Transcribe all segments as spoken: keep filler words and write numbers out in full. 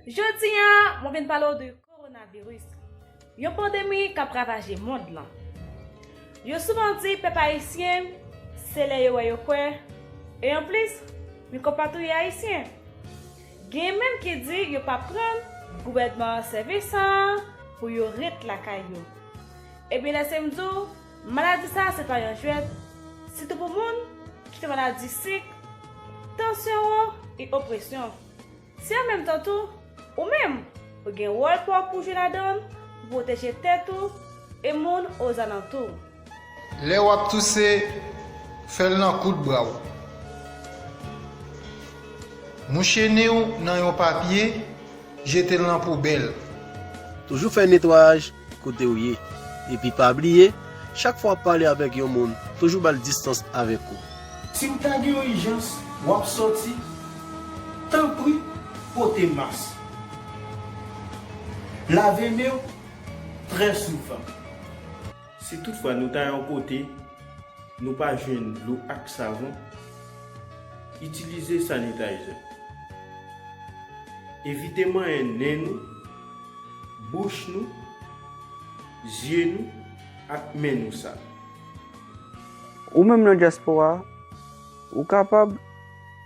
Jodi a, mwen vin pale w de kowonaviris, yon pandemi k ap ravaje mond lan. Yo souvan di pèp ayisyen, se lè yo wè yo kwè, e anplis, mikwòb pa touye ayisyen. Gen menm ki di yo p ap rann gouvènman an sèvis an pou yo ret lakay yo. Ebyen, lèse m di w, maladi sa a se pa yon jwèt, sitou pou moun ki fè maladi sik, tansyon wo e opresyon. Se an menm tan tou, ou menm, ou gen wòl pa w pou jwe ladan l pou pwoteje tèt ou e moun ozalantou w. Lè w ap touse, fè l nan kout bra w. Mouche nen w nan yon papye, jete l nan poubèl. Toujou fè netwayaj kote w ye. Epi pa bliye, chak fwa w ap pale avèk yon moun, toujou ba l distans avèk ou. Si w ta gen yon ijans, w ap sòti, tanpri pote mas. Lave men w trè souvan. Si toutfwa nou ta yon kote, nou pa jwenn dlo ak savon, itilize sanitizer. Evite manyen nen nou, bouch nou, zye nou ak men nou sal. Ou menm nan dyaspora a, ou kapab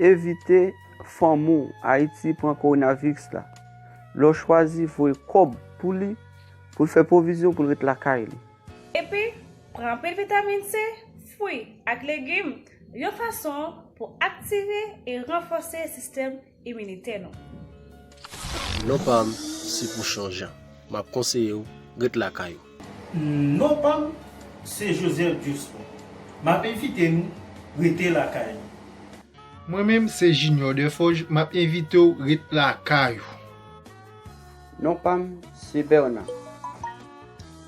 evite fanmi w Ayiti pran kowonaviris la lè w chwazi voye kòb pou li, pou l fè pwovizyon pou l ret lakay li. Epi, pran anpil vitamin C, fwi ak legim, yon fason pou aktive e ranfòse sistèm iminitè nou. Non pa m, se Pouchon Jean. M ap konseye w, ret lakay ou. Non pa m, se Joseph Diosport. M ap envite nou rete lakay nou. Mwen menm, se Junior Deforge, m ap envite w ret lakay ou. Non pa m, se Bernard.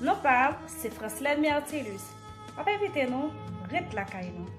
Non pa m, se Francelène Mertilus. M ap envite nou ret lakay nou.